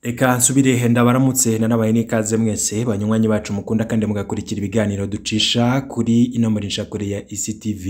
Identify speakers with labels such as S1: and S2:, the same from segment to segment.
S1: Reka nsubire ndabaramutse nanabaye n'ikaze mwese banywanyi bacu mukunda kandi mugakurikira ibiganiro ducisha kuri ino murishakure ya ECTV.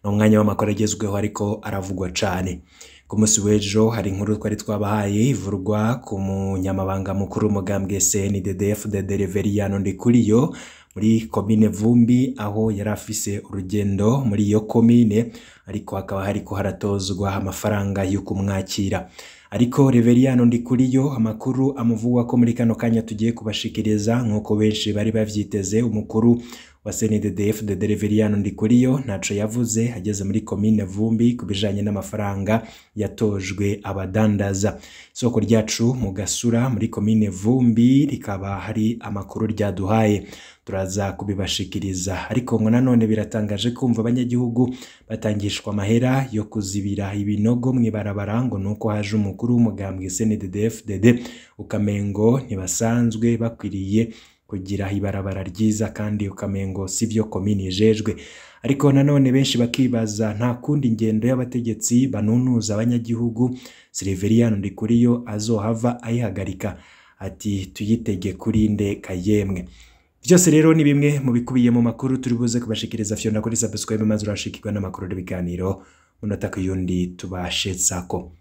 S1: Ni umwanya w'amakuru agezweho ariko aravugwa cane. Ku munsi w'ejo hari inkuru twari twabahaye ivurwa ku munyamabanga mukuru w'umugambwe CNDD-FDD Reveriyano Ndikuriyo muri komine Vumbi, aho yari afise urugendo muri iyo komine, ariko hakaba hariko haratozwa amafaranga yo kumwakira. Ariko Reveriyano Ndikuriyo amakuru amuvugwa ko muri kano kanya tugiye kubashikiriza, nk'uko benshi bari bavyiteze, umukuru wa CNDD-FDD Reveriyano Ndikuriyo ntaco yavuze ageze muri komine Vumbi ku bijanye n'amafaranga yatojwe abadandaza. Isoko ryacu mu Gasura muri komine Vumbi rikaba hari amakuru ryaduhaye, turaza kubibashikiriza. Ariko ngo nanone biratangaje kumva abanyagihugu batangishwa amahera yo kuzibira ibinogo mw'ibarabara ngo nuko haje umukuru w'umugambwe CNDD-FDD, ukamengo ntibasanzwe bakwiriye kugira ibarabara ryiza kandi ukamengo sivyo komine ijejwe. Ariko nanone benshi bakibaza nta kundi ingendo y'abategetsi banunuza abanyagihugu, Reveriyano Ndikuriyo azohava ayihagarika, ati tuyitege kuri nde kayemwe. Vyose rero ni bimwe mu bikubiye mu makuru turi buze kubashikiriza. Fyonda kuri subscribe maze urashikirwa n'amakuru n'ibiganiro munota kuyundi tubashetsako.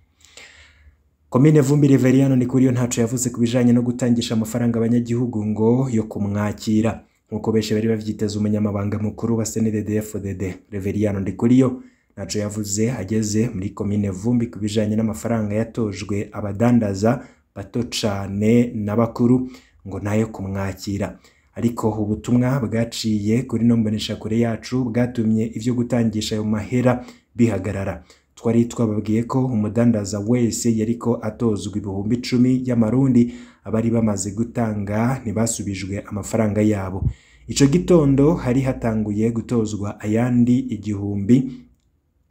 S1: Komine Vumbi Reveriyano Ndikuriyo ntaco yavuze ku bijanye no gutangisha amafaranga abanyagihugu ngo yo kumwakira, nkuko benshi bari bavyiteze. Umunyamabanga mukuru wa CNDD-FDD Reveriyano Ndikuriyo ntaco yavuze ageze muri komine Vumbi ku bijanye n'amafaranga yatojwe abadandaza bato cane n'abakuru ngo nayo kumwakira. Ariko ubutumwa bwaciye kuri no mboneshakure yacu bwatumye ivyo gutangisha ayo mahera bihagarara. Twari twababwiye ko umudandaza wese yariko atozwa 10,000 y'amarundi, abari bamaze gutanga ntibasubijwe amafaranga yabo. Ico gitondo hari hatanguye gutozwa ayandi 1000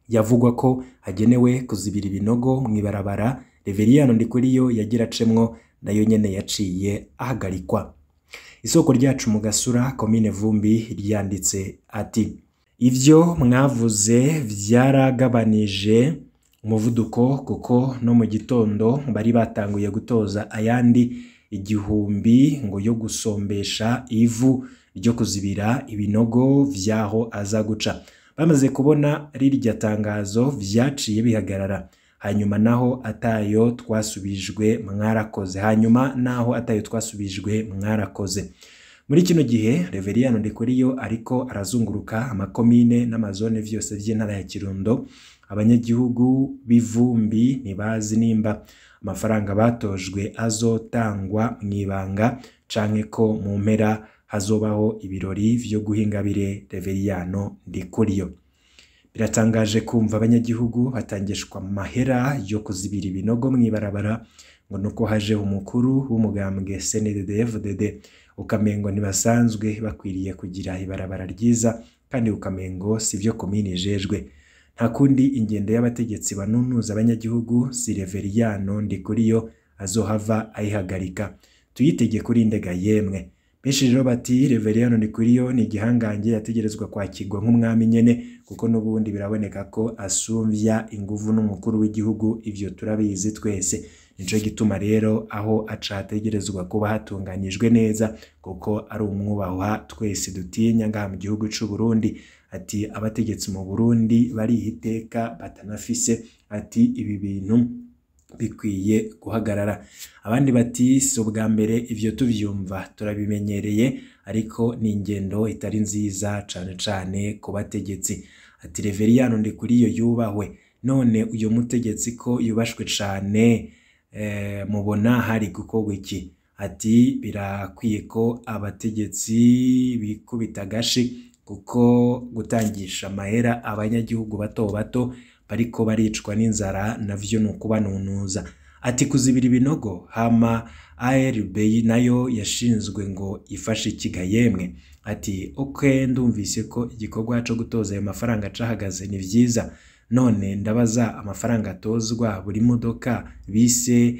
S1: yavugwa ko hagenewe kuzibira ibinogo mw'ibarabara. Reveriyano Ndikuriyo yagira acemwo, nayo nyene yaciye ahagarikwa. Isoko ryacu mu Gasura komine Vumbi ryanditse ati: ivyo mwavuze vyaragabanije umuvuduko kuko no mu gitondo bari batanguye gutoza ayandi 1000 ngo yo gusombesha ivu ryo kuzibira ibinogo vyaho aza guca. Bamaze kubona rirya tangazo vyaciye bihagarara. Hanyuma naho atayo twasubijwe mwarakoze. Hanyuma naho atayo twasubijwe mwarakoze. Muri kino gihe Reveriyano Ndikuriyo ariko arazunguruka amakomine n'amazone vyose vy'intara ya Kirundo. Abanyagihugu b'Ivumbi ntibazi nimba amafaranga batojwe azotangwa mw'ibanga canke ko mu mpera hazobaho ibirori vyo guhingabire Reveriyano Ndikuriyo. Biratangaje kumva abanyagihugu batangishwa amahera yo kuzibira ibinogo mw'ibarabara ngo nuko haje umukuru w'umugambwe CNDD-FDD, ukamengo ntibasanzwe bakwiriye kugira ibarabara ryiza kandi ukamengo sivyo komine ijejwe. Nta kundi ingendo y'abategetsi banunuza abanyagihugu, si Reveriyano Ndikuriyo azohava ayihagarika, tuyitege kuri ndega yemwe. Benshi rero bati Reveriyano Ndikuriyo ni igihangange, yategerezwa kwakirwa nk'umwami nyene, kuko n'ubundi biraboneka ko asumvya inguvu n'umukuru w'igihugu, ivyo turabizi twese. Nico gituma rero aho aca hategerezwa kuba hatunganijwe neza, kuko ari umwubahwa twese dutinya ngaha mu gihugu c'u Burundi. Ati abategetsi mu Burundi bariha iteka batanafise, ati ibi bintu bikwiye guhagarara. Abandi bati si ubwa mbere ivyo tuvyumva, turabimenyereye, ariko ni ingendo itari nziza cane cane ku bategetsi. Ati Reveriyano Ndikuriyo yubahwe, none uyo mutegetsi ko yubashwe cane mubona hari gukorwa iki? Ati birakwiye ko abategetsi bikubita agashi, kuko gutangisha amahera abanyagihugu bato bato bariko baricwa n'inzara navyo ni ukubanunuza. Ati kuzibira ibinogo hama ARB nayo yashinzwe ngo ifashe ikiga yemwe. Ati ok, ndumvise ko igikorwa co gutoza ayo mafaranga cahagaze, ni vyiza. None ndabaza, amafaranga atozwa buri modoka bise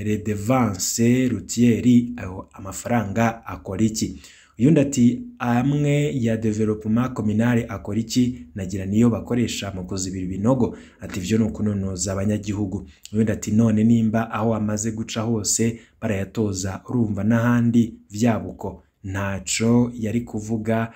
S1: redevance routière, ayo amafaranga akora iki? Uyundi ati amwe ya development communale akora iki, nagira niyo bakoresha mu kuzibira ibinogo, ati ivyo ni ukunonoza abanyagihugu. Uyundi ati none nimba aho amaze guca hose barayatoza urumva n'ahandi vyabuko, ntaco yari kuvuga,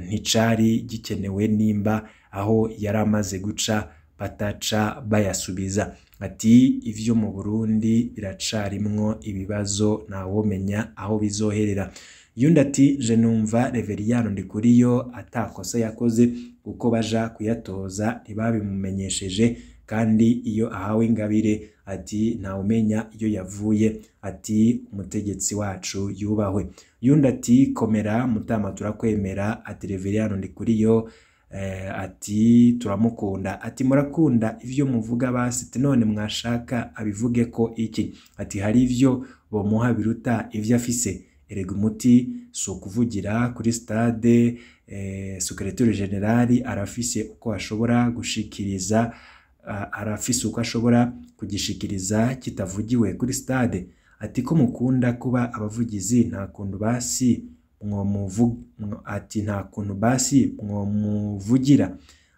S1: nticari gikenewe nimba aho yari amaze guca bataca bayasubiza. Ati ivyo mu Burundi biracarimwo ibibazo ntawomenya aho bizoherera. Yundi ati je numva Reveriyano Ndikuriyo atakosa yakoze kuko baja kuyatoza ntibabimumenyesheje, kandi iyo ahawe ingabire ati ntawumenya iyo yavuye, ati umutegetsi wacu yubahwe. Yundi ati komera mutama turakwemera, ati Reveriyano Ndikuriyo ati turamukunda, ati murakunda ivyo muvuga basi, ati none mwashaka abivuge ko iki, ati hari ivyo bomuha biruta ivyo afise, erega umuti si ukuvugira kuri stade, secrétaire general arafise uko ashobora gushikiriza, arafise uko ashobora kugishikiriza kitavugiwe kuri stade, ati ko mukunda kuba abavugizi nta kuntu basi ati nta kuntu basi mwomuvugira,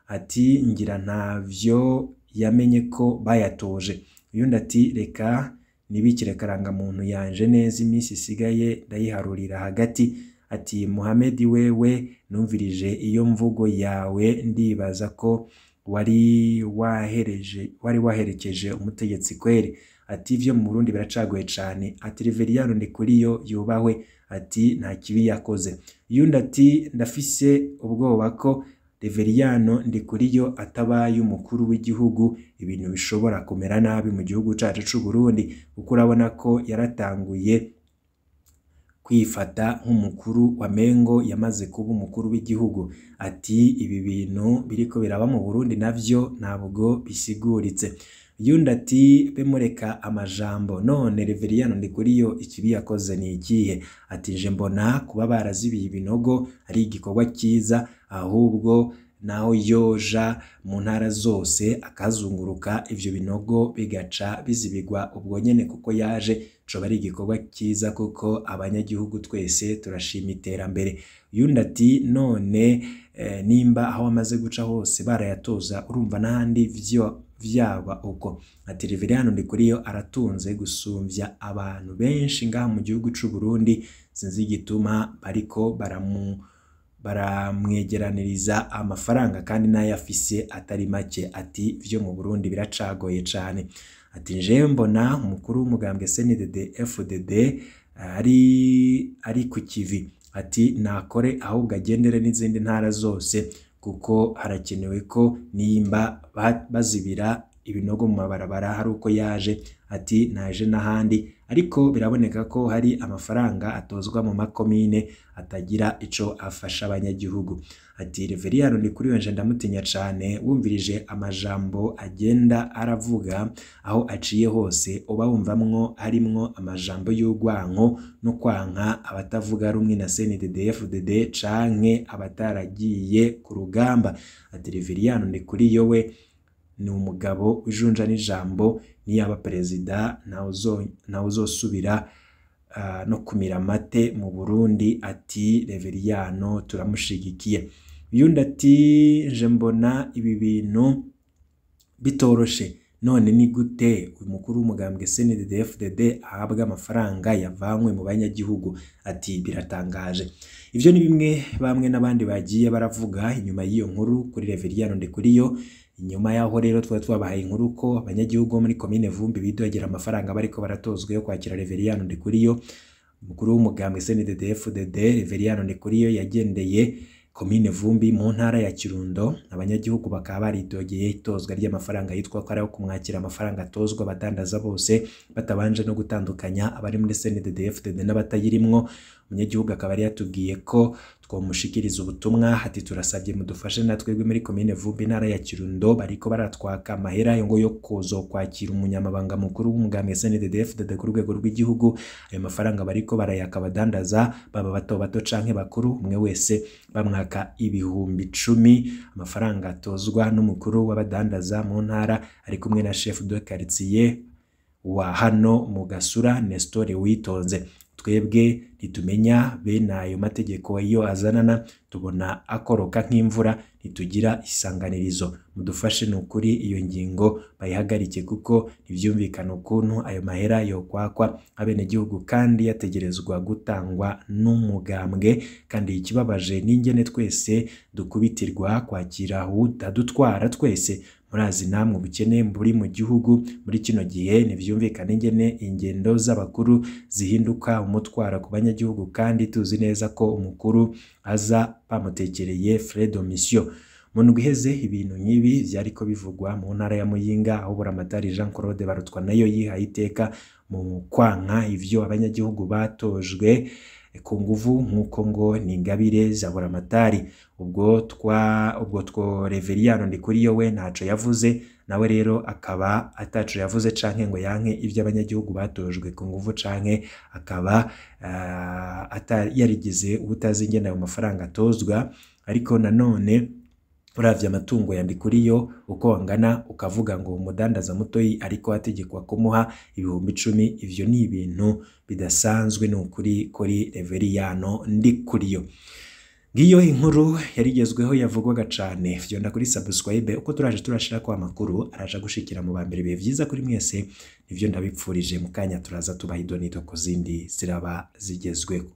S1: ati ngira ntavyo yamenye ko bayatoje. Uyundi ati reka nibikire karangamuntu yanje neza iminsi isigaye ndayiharurira hagati, ati Muhamedi wewe numvirije iyo mvugo yawe ndibaza ko wari waherekeje umutegetsi kweri, ati ivyo mu Burundi biracagoye cane, ati Reveriyano Ndikuriyo yubahwe, ati nta kibi yakoze. Yundi ati ndafise ubwoba ko Reveriyano Ndikuriyo atabaye umukuru w'igihugu ibintu bishobora kumera nabi mu gihugu cacu c'u Burundi, kuko urabona ko yaratanguye kwifata nk'umukuru wa Mengo yamaze kuba umukuru w'igihugu, ati ibi bintu biriko biraba mu Burundi navyo ntabwo bisiguritse. Yundi ati be mureka amajambo, none Reveriyano Ndikuriyo ikibi yakoze ni ikihe, ati je mbona kuba barazibiye ibinogo ari igikorwa cyiza, ahubwo naho yoja mu ntara zose akazunguruka ivyo binogo bigaca bizibigwa ubwo nyene kuko yaje, coba ari igikorwa cyiza kuko abanyagihugu twese turashima iterambere. Yundi ati none nimba aho amaze guca hose barayatoza urumva n'ahandi vyo vyaba uko, ati Reveriyano Ndikuriyo aratunze gusumvya abantu benshi ngaha mu gihugu c'u Burundi, sinzi igituma bariko baramwegeraniriza amafaranga kandi nayo afise atari make, ati vyo mu Burundi biracagoye cane. Ati nje mbona umukuru w'umugambwe CNDD FDD ari ku kivi, ati nakore ahubwo agendere n'izindi ntara zose kuko harakenewe ko nimba bazibira ibinogo mu mabarabara hari uko yaje, ati naje n'ahandi, ariko biraboneka ko hari amafaranga atozwa mu makomine atagira ico afasha abanyagihugu. Ati Reveriyano Ndikuriyo nje ndamutinya cane, wumvirije amajambo agenda aravuga aho aciye hose uba wumvamwo harimwo amajambo y'urwanko no kwanka abatavuga rumwe na CNDD FDD canke abataragiye ku rugamba. Ati Reveriyano Ndikuriyo we ni umugabo w'ijunja n'ijambo, niyaba perezida ntawuzosubira no kumira amate mu Burundi, ati Reveriyano turamushigikiye. Uyundi ati nje mbona ibi bintu bitoroshe, none ni gute umukuru w'umugambwe CNDD FDD ahabwa amafaranga yavanywe mu banyagihugu, ati biratangaje. Ivyo ni bimwe bamwe n'abandi bagiye baravuga inyuma y'iyo nkuru kuri Reveriyano Ndikuriyo. Inyuma yaho rero twari twabahaye inkuru ko abanyagihugu bo muri komine Vumbi bidogera amafaranga bariko baratozwa yo kwakira Reveriyano Ndikuriyo. Umukuru w'umugambwe CNDD FDD Reveriyano Ndikuriyo yagendeye komine Vumbi mu ntara ya Kirundo, abanyagihugu bakaba baridogeye itozwa ry'amafaranga yitwa ko ari ayo kumwakira, amafaranga atozwa abadandaza bose batabanje no gutandukanya abari muri CNDD FDD n'abatayirimwo. Umunyagihugu akaba yari yatubwiye ko twomushikiriza ubutumwa, ati turasabye mudufashe natwebwe muri komine Vumbi intara ya Kirundo bariko baratwaka amahera ngo yo kuzokwakira umunyamabanga mukuru w'umugambwe CNDD FDD ku rwego rw'igihugu. Ayo mafaranga bariko barayaka abadandaza baba bato bato canke bakuru, umwe wese bamwaka 10,000, amafaranga atozwa n'umukuru w'abadandaza mu ntara ari kumwe na chef de quartier wa hano mu Gasura Nestor Witonze. Twebwe ntitumenya bene ayo mategeko iyo azanana, tubona akoroka nk'imvura, ntitugira isanganirizo. Mudufashe ni ukuri iyo ngingo bayihagarike kuko ntivyumvikana ukuntu ayo mahera yokwakwa abenegihugu kandi yategerezwa gutangwa n'umugambwe. Kandi ikibabaje n'ingene twese dukubitirwa kwakira uwutadutwara twese. Murazi namwe ubukene buri mu gihugu muri kino gihe, ntivyumvikana ingene ingendo z'abakuru zihinduka umutwaro ku banyagihugu kandi tuzi neza ko umukuru aza bamutekereye frais de mission. Mu ndwi iheze ibintu nk'ibi vyariko bivugwa mu ntara ya Muyinga, aho Buramatari Jean Claude Barutwanayo yihaye iteka mu kwanka ivyo abanyagihugu batojwe ku nguvu nk'uko ngo ni ingabire za Buramatari. Ubwo two Reveriyano Ndikuriyo we ntaco yavuze, nawe rero akaba ataco yavuze canke ngo yanke ivyo abanyagihugu batojwe ku nguvu, canke akaba yarigize ubutazi ingene ayo mafaranga atozwa. Ariko nanone uravye amatungo ya Ndikuriyo uko angana, ukavuga ngo umudandaza mutoyi ariko ategekwa kumuha 10,000, ivyo ni ibintu bidasanzwe ni ukuri kuri Reveriyano Ndikuriyo. Ngiyo inkuru yarigezweho yavugwaga cane. Fyonda kuri subscribe uko turaje turashirako amakuru araja gushikira mu bambere. Ibihe vyiza kuri mwese, nivyo ndabipfurije. Mu kanya turaza tubaha idonito ku zindi ziraba zigezweho.